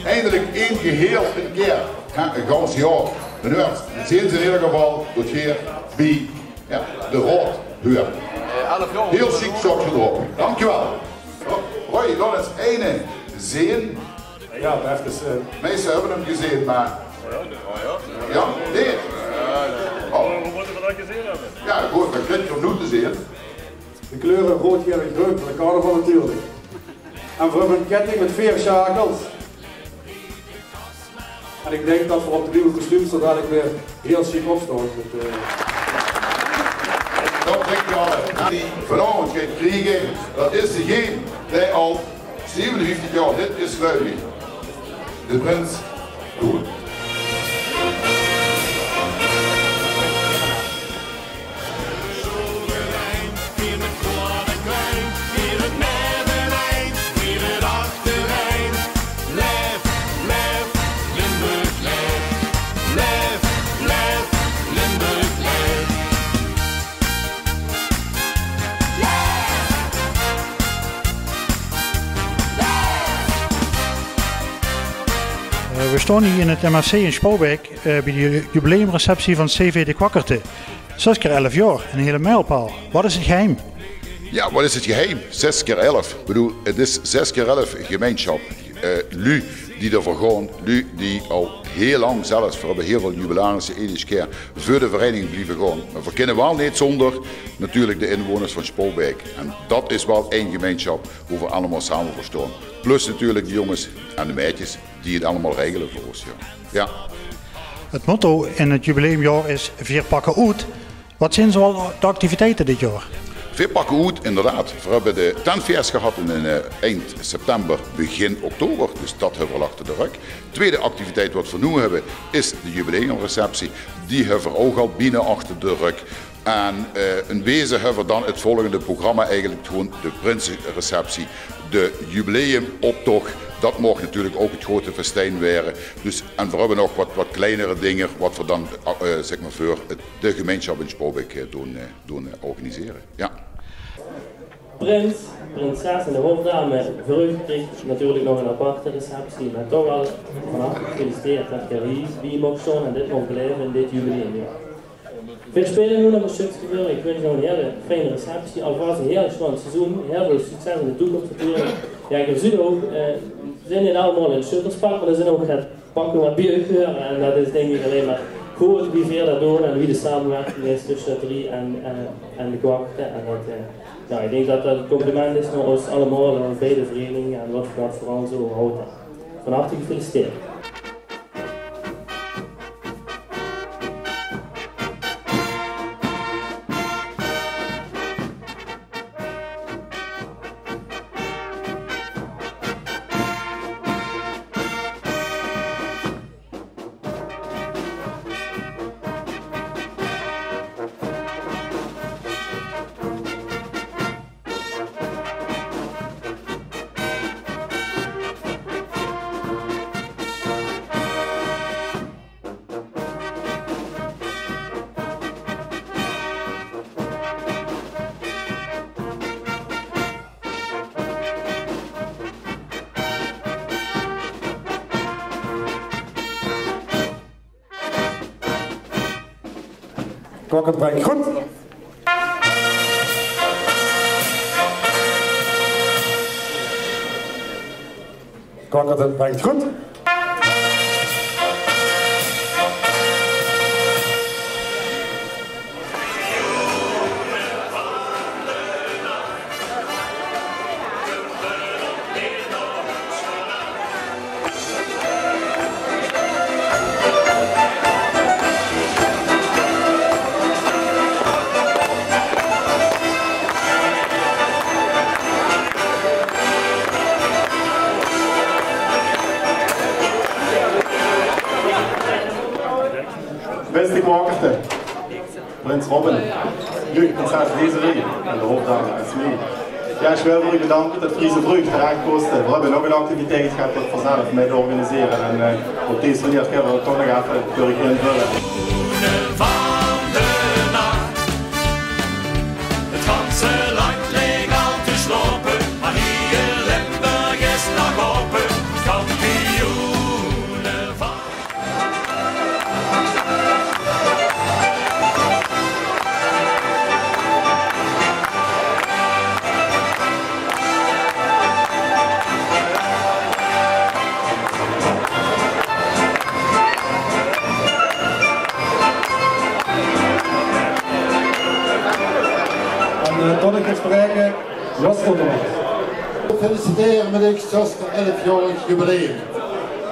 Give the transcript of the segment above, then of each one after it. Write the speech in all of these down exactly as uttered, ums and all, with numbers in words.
Eindelik ein geheel, ein kier, hè, ein gans jaor. En noe zeen ze in eder geval det geer bie, jao, de raod huurt. Hieël sjiek, zag ze d'rop. Dankjewel. Hoi, det is eine zeen. Jao, efkes, eh, meiste höbbe 'm gezeen, mer... Jao, nae. Oh. Jao, good, dan krieg geer 'm noe te zeen. De kleure roead, gael en greun van de carnaval natuurlik. En v'r höbbe ein ketting mit veer sjakels. En ich dink det v'r op de nuuj kostuums d'r dalik weer hieël sjiek op staon. Det, eh, det dink ich waal. En dae vanaovend geit kriege, det is degene dae al zevenenvieftig jaor lid is, geluif ich. De prins Koen. Eh, we staon hie in het M F C in Spaubik, eh, bie de jubileumreceptie van C V De Kwakkerte. Zes kier elf jaor, ein hele mijlpaal. Wat is het geheim? Jao, wat is het geheim? Zes kier elf. Ich bedoel, het is zes kier elf gemeinsjap. Eh, luuj die d'rveur gaon, luuj die al hieël lang zelfs, v'r höbbe hieël väöl jubilarisse eder kier veur de vereiniging blieve gaon. Mer v'r kinne waal neet zónger natuurlik de inwoners van Spaubik. En det is waal ein gemeinsjap wo v'r allemaol same veur staon. Plus natuurlik de jónges en de meidjes die het allemaol regele veur ós, jao. Jao. Het motto in het jubileumjaor is: Veer pakke oet. Wat zeen zoal de activiteite dit jaor? Veer pakke oet, inderdaad. V'r höbbe de tentfees gehad in, eh, eind september, begin oktober. Dus det höbbe v'r al achter de rök. Twiede activiteit wat v'r noe höbbe, is de jubileumreceptie. Die höbbe v'r ouch al bienao achter de rök. En, eh, in weze höbbe v'r dan het volgende programma, eigelik gewoon de prinsereceptie, de jubileumoptoch. Det maag natuurlik ouch het groeate festijn waere. Dus, en v'r höbbe nog wat, wat kleinere dinger wat v'r dan, eh, zègk mer, veur het, de gemeinsjap in Spaubik, eh, doon, eh, doon, eh, organisere. Jao. Prins, prinses en de hofdame, veur uch krieg natuurlik nog ein aparte receptie, mer toch waal van harte gefeliciteerd det geer hie bie moogt staon en dit moogt belaeve in dit jubileumjaor. Veer speule noe nog ein stökske veur, ich wins uch nog ein hieël fijn receptie, alvas ein hieël sjoon seizoen, hieël väöl succes in de toekóms natuurlik. Jao, geer zuut ouch, eh, v'r zeen neet allemaol in sjötterspak, mer d'r zeen ouch get pakke wat bie uch heure. En det is, dink ich, allein mer good wie veer det doon en wie de samewirking is tösse Sjötterie en, eh, en de Kwakkerte. En det, eh, jao, ich dink det det ein compliment is nao ós allemaol, nao beide vereiniginge en det v'r det veural zoe hawte. Van harte gefeliciteerd. Kwakkert brengt groet. Kwakkert brengt groet. Bèste Kwakkerte. Prins Robin, nuuj prinses Desiree en de hofdame Esmee. Jao, ich wil veur uch bedanke det v'r hie zoe vreug terech kóste. V'r höbbe nog ein activiteit gehad det v'r zelf mit organisere. En, eh, op dees maneer kinne v'r toch nog effe veur uch invölle. Van de nach. Het ganse land leek al te slaope, mer hie in Limburg is nog aope. Kampioen. Feliciteer mit eur zösde elfjaorig jubileum.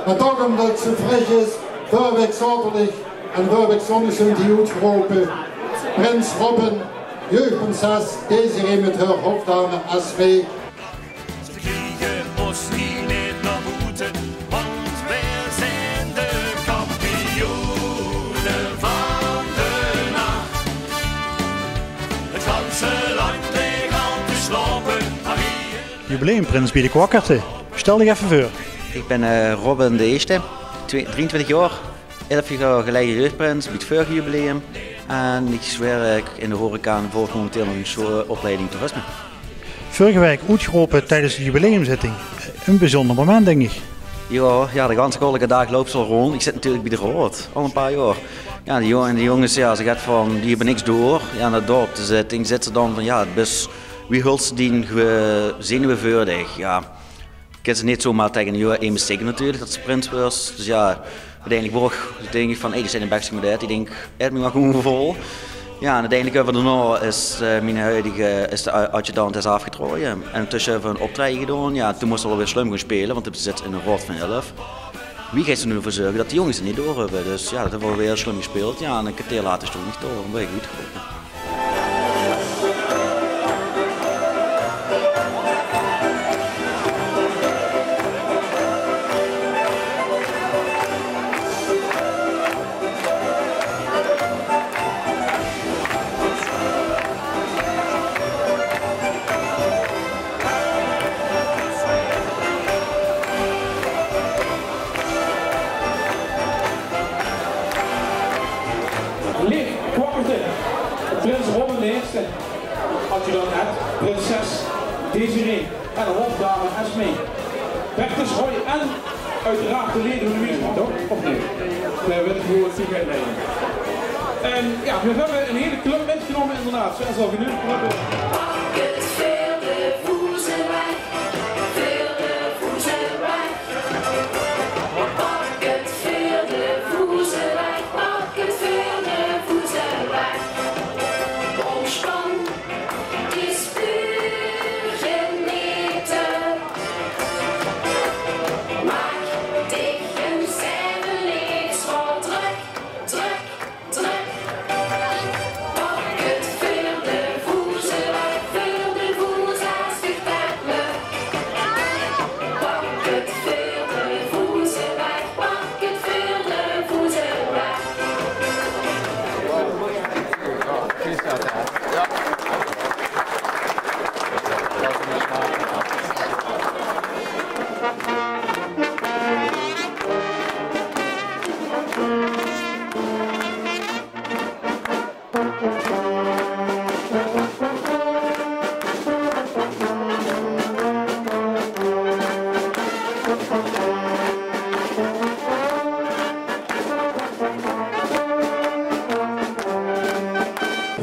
En toch, ómdet ze vrij is, veurweg zaoterdig en veurweg zóndig zeen die oetgerope: Prins Robin, jeugdprinses Desiree mit häör hofdame Esmee. Ze kriege ós neet mieë nao boete, want veer zeen de kampioene van de nach. Het ganse land lik al te slaope, Marie. Jubileumprins bie de Kwakkerte. Stel dich effe veur. Ich bön, eh, Robin de Ierste, twie-, drieëntwintig jaor. Elf jaor geleje jeugdprins bie 't vörige jubileum. En ich wèrk in de horeca en volg momenteel nog ein sjo-, opleiding toerisme. Vörige waek oetgerope tiedes de jubileumzitting. Ein bezunjer moment, dink ich. Jao, jao, de ganse gollige daag loups se al rónd. Ich zit natuurlik bie de raod, al ein paar jaor. Jao, de jong-, en de jónges, jao, ze gaon van, die höbbe niks door. Jao, en dan op de zitting zits se dan van, jao, bis, wie hools se dien ge-, zenuwe veur dich? Jao. Kins se neet zomaar taenge ein jaor ein bestikke natuurlik, det se prins wuuers. Dus jao, oeteindelik woor ich, dink ich van, hey, die zeen in Bèkse mit det. Ich dink, haet mich mer gewoon vol. Jao, en oeteindelik höbbe v'r daonao is, eh, mien huidige, is de a-, adjudant is aafgetraoje. En intösse höbbe v'r ein optraeje gedaon. Jao, toen mós se alweer slum gaon speule, want ze zit in ein raod van elf. Wie geis se noe d'rveur zörge det die jónges 't neet doorhöbbe? Dus jao, det höbbe v'r weer slum gespeuld. Jao, en ein kerteer later stóng ich dao en waer ich oetgerope. Leef Kwakkerte, prins Robin de Ierste, adjudant Ed, prinses Desiree en de hofdame Esmee. Bertus Roy en oeteraard de leje van de Wierzema, toch? Of neet? Veer weite gewoon wie 't geit, nae. En jao, veer höbbe ein hiel club mitgenómme, inderdaad. Zoewie al geneump. Pak 't veur de voeze weg, veur de voeze weg. Pak 't veur de voeze weg, pak 't veur de voeze weg. Óntspan, is puur genete. Maak dich ein seven leefs veur drök, drök, drök. Pak 't veur de voeze weg, veur de voeze, as dich det lök. Pak 't veur de voeze weg, pak 't veur de voeze weg.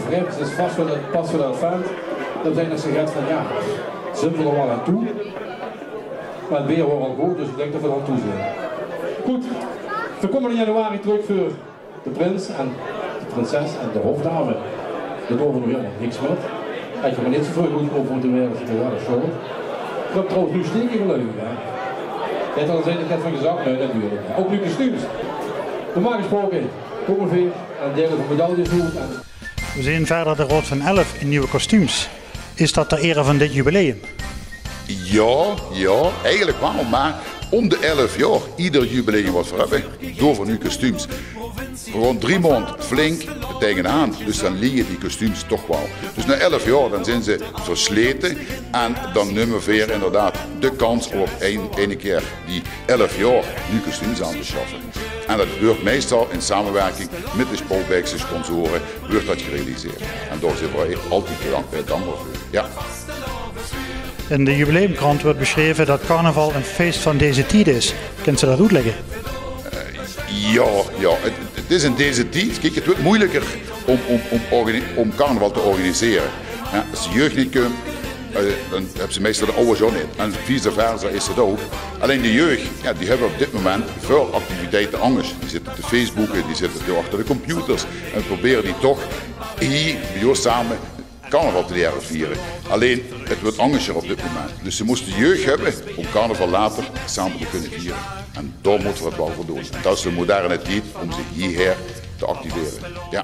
Vreemd is vast wel het pas van de fan. Dan zijn er sigaret van, ja, zijn we er wel aan toe. Maar het weer wordt al goed, dus ik denk dat we er aan toe zijn. Goed, we komen in januari terug voor de prins en de prinses en de hofdame. Dao doon v'r noe hielemaol niks mit. Haw ich mer neet zoe väöl good op mótte waere, det is waal sjoon. Ich höb trouwens noe steek in mien luie, hè. Haet al ins eine get van gezag? Nae, natuurlik neet. Ouch nuuj kostuums. Normaal gesproke kómme veer en deile v'r medailles oet en... V'r zeen wiejer de Raod van Elf in nuuj kostuums. Is det ter ere van dit jubileum? Jao, jao, eigelik waal, mer óm de elf jaor, eder jubileum wat v'r höbbe, doon v'r nuuj kostuums. V'r gaon drie maond flink tegenaan, dus dan ligke die kostuums toch waal. Dus nao elf jaor, dan zeen ze verslete en dan numme veer inderdaad de kans óm op ein, eine kier die elf jaor nuuj kostuums aan te sjaffe. En det wuuert meistal in samewirking mit de Spouwbeekse sponsore wuuert det gerealiseerd. En dao zeen v'r altied bedank-, eh, dankbaar veur. Jao. In de jubileumkrant wuuert besjreve det carnaval ein fees van deze tied is. Kins se det oetlègke? Eh, jao, jao. Het, het is in deze tied, kiek, het wuuert meujelieker óm, óm, óm organi-, óm carnaval te organisere. Jao, es de jeug neet kump, eh, dan höbs se meistal de awwers ouch neet. En vice versa is det ouch. Allein de jeug, jao, die höbbe op dit moment väöl activiteite angers. Die zitte te facebooke, die zitte te achter de computers. En v'r probere die toch hie bie ós same carnaval te liere viere. Allein, 't weurt angesjer op dit moment. Dus ze móste jeug höbbe óm carnaval later same te kónne viere. En dao mótte v'r 't waal veur doon. En dat is de moderne tied óm ze hiehaer te activere. Jao.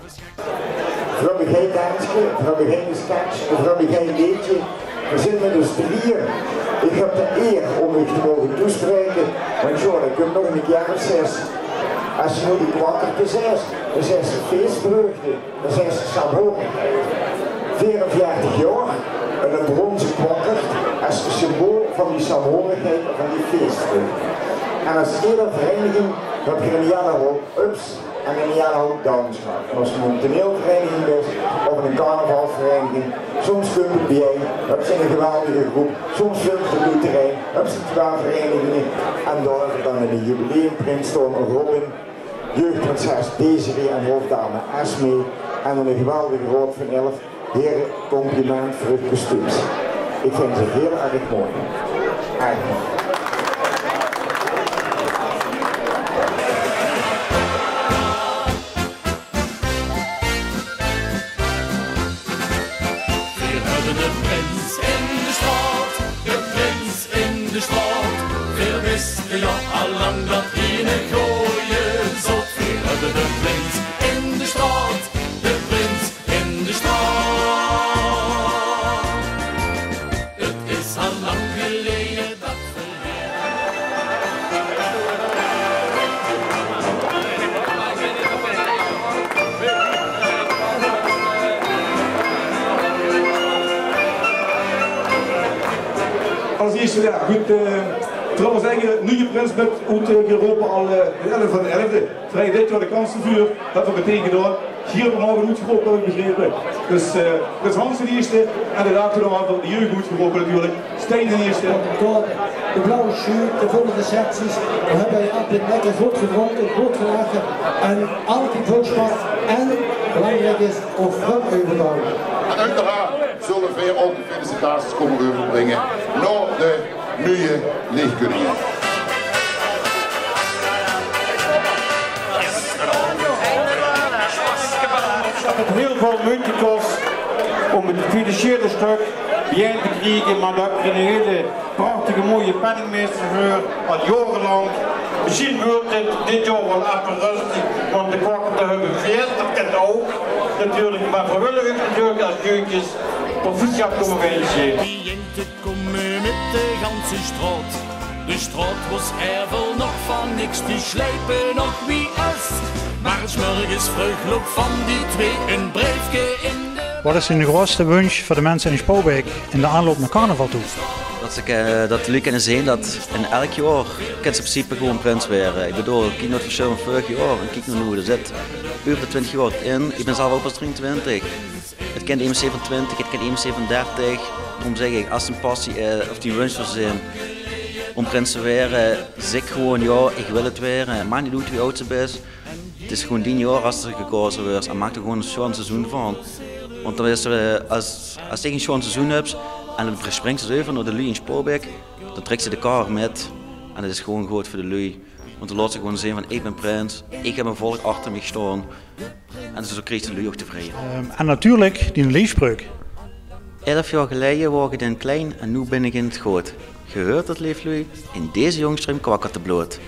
V'r höbbe gein danske, v'r höbbe gein sketsj, v'r höbbe gein leedje. V'r zeen mit ós drieje. Ich höb de eer óm uch te moge toespraeke. Want jao, d'r kump nog eine kier of zes. Es se noe de kwakkerte zaes, dan zaes se feesvreugde, dan zaes se saamhorigheid. Veerenveertig jaor, en ein brónze kwakkert es symbool van die saamhorigheid en van die feesvreugde. En es eder vereiniging höb geer ein Jelle Hoop Ups en ein Jelle Hoop Downs gehad. En es se ein toneelvereiniging bis, of ein carnavalsvereiniging, soms kump 't bie-ein, höbs se ein geweldige groep, soms vèlt 't oet terrein, höbs se twieë vereiniginge, en dao höbbe v'r dan eine jubileumprins staon, Robin, jeugdprinses Desiree en hoofdame Esmee, en eine geweldige raod van elf. Heren, compliment veur eur kostuums. Ich vinj ze hieël erg mooi. Erg mooi. Veer höbbe de prins in de straot, de prins in de straot. Veer wiste jao al lang dat hie eine gooje zoot. Veer höbbe de prins in de straot, de prins in de straot. 't Is al lang geleje dat v'r Als ierste, jao, good, eh, trouwens, eigelik, nuuje prins mit oetgerope al, eh, de elfde van de elfde. V'r höbbe dit jaor de kans d'rveur, dat v'r 't metein gedaon. Hie höbbe v'r morge oetgerope, höb ich begrepe. Dus, eh, Prins Hans d'n Ierste en de daag d'rop höbbe v'r de jeug oetgerope natuurlik. Stijn d'n Ierste. De blauwe sjuut, de volle recepties. V'r höbbe hie altied lekker good gedrónke, good gelache. En altied väöl spas. En belangriek is, ouch vrum euverdaal. En oeteraard zölle veer ouch de felicitaties kómme euverbringe nao de nuuje Leechkeuninge. 't Haet hiel väöl meujte gekos óm 't financiële stök bie-ein te kriege, mer dao höbbe v'r eine hiele prachtige, mooie penningmeister veur, al jaorelank. Mesjien weurt 't dit jaor waal effe rustig, want de kwakkerte höbbe fees, dat kint ouch natuurlik, mer v'r wille uch natuurlik es jeugdjes proficiat kómme wense. Die jengte kómme mit de ganse straot. De straot waor aevel nog van niks, die sjleipe nog wie es. Mer 's mörges vreug loog van die twee ein breefke in de... Wat is dien groeatste wunsj veur de minse in Sjpaubik in de aanloup nao carnaval toe? Dat ze, eh, dat de luuj kinne zeen dat in elk jaor kins se in principe gewoon prins waere. Ich bedoel, kiek nao 't versjil van vörig jaor en kiek nao wie 't noe zit. Euver de twintig jaor in. Ich bin zelf ouch pas drieëntwintig. 't Kint emes zevenentwintig, 't kint emes zevenendertig. Daorum zègk ich, es 't ein passie, eh, of dien wunsj zów zeen óm prins te waere, zègk gewoon: jao, ich wil 't waere. Maak neet oet wie aod se bis. 't Is gewoon dien jaor es se gekaoze weurs. En maak d'r gewoon ein sjoon seizoen van. Want dan is, eh, es, es se ein sjoon seizoen höbs en dan springste euver nao de luuj in Sjpaubik, dan trèks se de kar mit. En dat is gewoon good veur de luuj. Want dan laots se gewoon zeen van: ich bin prins, ich höb mien volk achter mich staon. En zoe kriegs se de luuj ouch tevreje. Ehm, en natuurlik dien leefspreuk. Elf jaor geleje waor ich in 't klein en noe bin ich in 't groot. Gehuurd dat, leef luuj, in deze jóng sjtreum kwakkerte blood.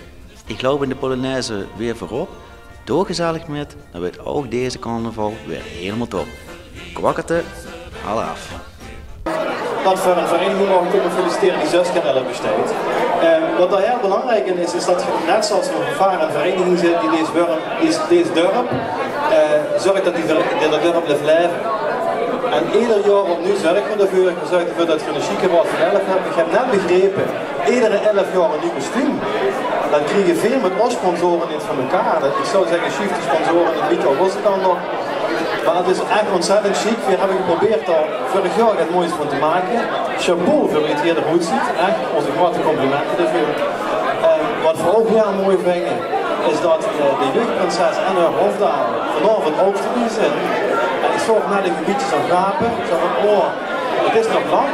Ich loup in de polonaise weer veurop. Doot gezellig mit, dan weurt ouch deze carnaval weer hielemaol top. Kwakkerte, alaaf. Dat v'r ein vereiniging moge kómme felicitere die zès kier elf besteit. Ehm, wat dao hiel belangriek in is, is dat, net zoeals 'n fanfaar, ein vereiniging zit die dees wurm, dees, dees dörp, eh, zörg dat die ver-, dat dörp blief laeve. En eder jaor opnuuj zörge v'r d'rveur, zörge v'r d'rveur dat v'r 'ne sjieke raod van elf höbbe. Ich höb net begrepe, edere elf jaor 'n nuuj kostuum. Dat kriege veer mit ós sponsore neet veur mekaar. Dat, ich zou zègke, sjuuf die sponsore 'n bietje op ózze kant op. Mer 't is ech óntzèttend sjiek. Veer höbbe geprobeerd dao vörig jaor get moois van te make. Chapeau veur wie 't hie d'roet zuut. Ech, ózze groete complimente d'rveur. Eh, wat veer ouch hiel mooi vinge, is dat, eh, de jeugdprinses en häör hofdame vanaovend ouch d'rbie zeen. En ich zoog net ein bietje zoe gape, zoe van: oh, 't is nog lang.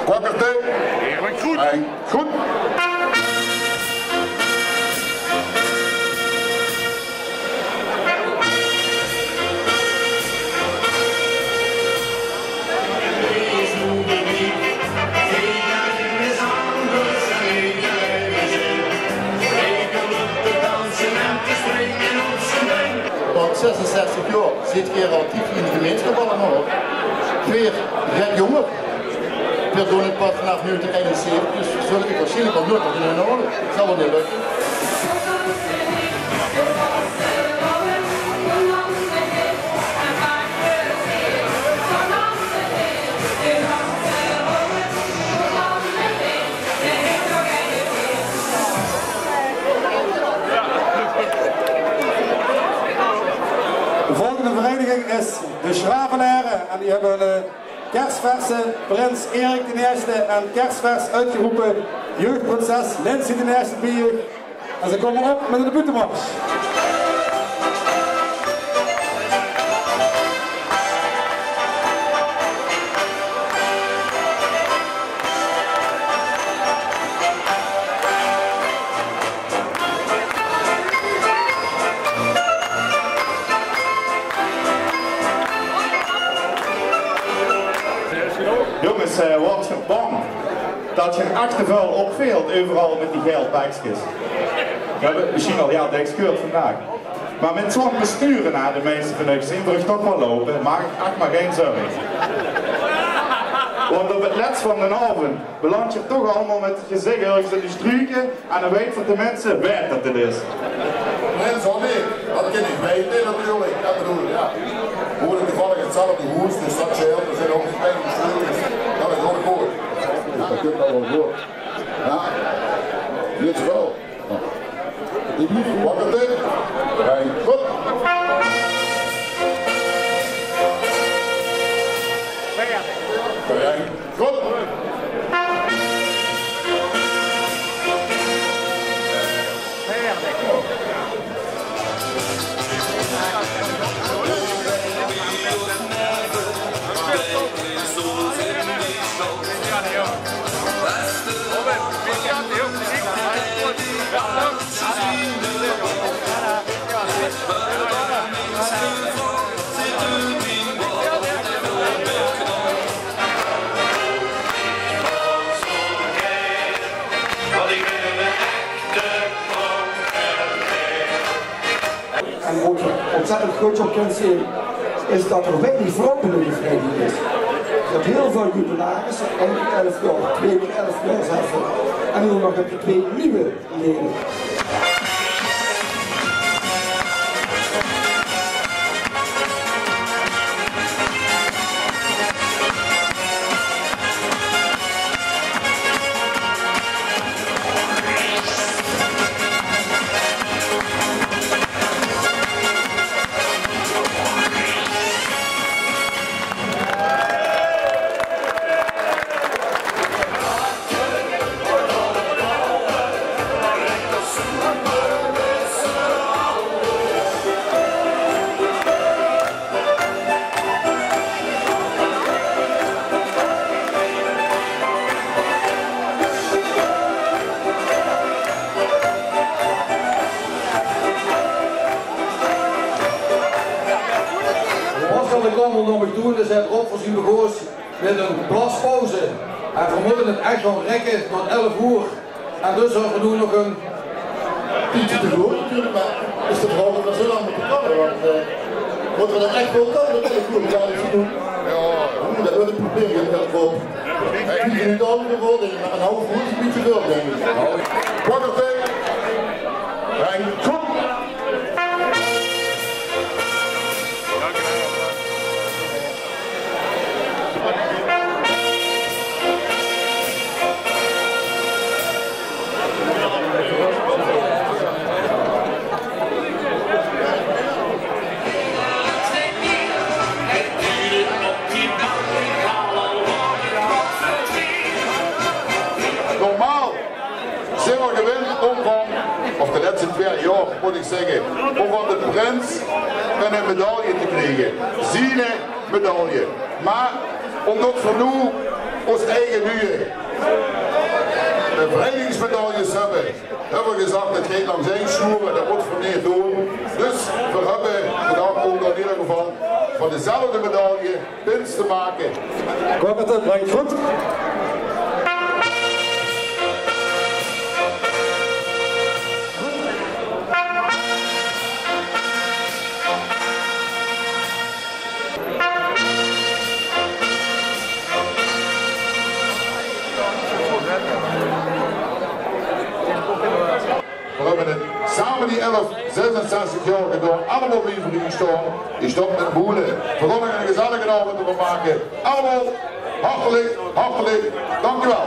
Wakker, hè? Goed. Tot zesenzestig jaor zit geer actief in de gemeinsjap allemaol. Veer get jónger. Veer doon 't pas vanaaf negentien einenzeventig, dus veer zulle 't waarsjienlik waal noeats nog in hun hole. Zal waal neet lökke. De volgende vereiniging is de Schravenaren en die höbbe 'n, eh, kersverse prins Erik d'n Ierste en kersvers oetgerope jeugdprinses Lindsay d'n Ierste bie zich. En ze kómme op mit 'n boetemars. Jónges, eh, waort geer bang det geer ech te väöl opveelt euveral mit die gael pekskes? Geer höb 't mesjien al, jao, dèks gehuurd vandaag. Mer mit zoe'n postuur, nao de meiste van uch zeen v'r uch toch waal loupe, maak uch ech mer gein zörg. Want op 't lèts van d'n aovend belandt geer toch allemaol mit 't gezich örges in de struke en dan weit v'r tenminste wae det 't is. Nae, det zal neet. Det kin ich weite, natuurlik. Ich bedoel, jao. Woon ich toevallig in 'tzelfde hoes, dus det sjeelt. V'r zeen ouch neet in de struke, dus det is ouch good. Jao, det kump waal good. Jao, dit waal. Wakker, hè? Terrein. Good. Terrein. Good. En waat v'r ontzettend gruuets op kinne zeen, is det d'r weinig vrouwelike vereniging is. Geer höb hiel väöl jubilarisse, ein kier elf jaor, twee kier elf jaor zelfs. En noe nog höb geer twee nuuj lede. Pascal de Kammel nao mich toe en dae zaet: "Rob, v'r zien begós mit ein blaspauze. En v'r mótte 't ech gaon rekke tot elf oer." En dus höbbe v'r noe nog ein tiedje te gaon natuurlik, mer is de vraog of v'r zo lang mótte kalle, want, eh, mótte v'r det ech waal kalle, det wil ich good gaon zien doen. Jao. Oeh, det weurt ein probleem, det weurt waal. Tien minute euver de rol, dink ich, mer ein haaf oer is ein bietje väöl, dink ich. Wakker, hè? Rein, kom. Gewin óm van, of de lètste twee jaor mót ich zègke, óm van de prins ein medaille te kriege. Ziene medaille. Mer ómdet veer noe ós eige nuje bevrijdingsmedailles höbbe, höbbe veer gezag, det geit langs ein snoer, det mótte veer neet doon. Dus veer höbbe gedach óm in eder geval van dezelfde medaille pins te make. Kómp 't, brengt good. Veer höbbe 't same die elf zesenzestig jaor gedaon. Allemaol blieve hie staon. Ich stop mit boele. Veer gaon d'r eine gezellige aovend van make. Allemaol hartelik, hartelik dankjewel.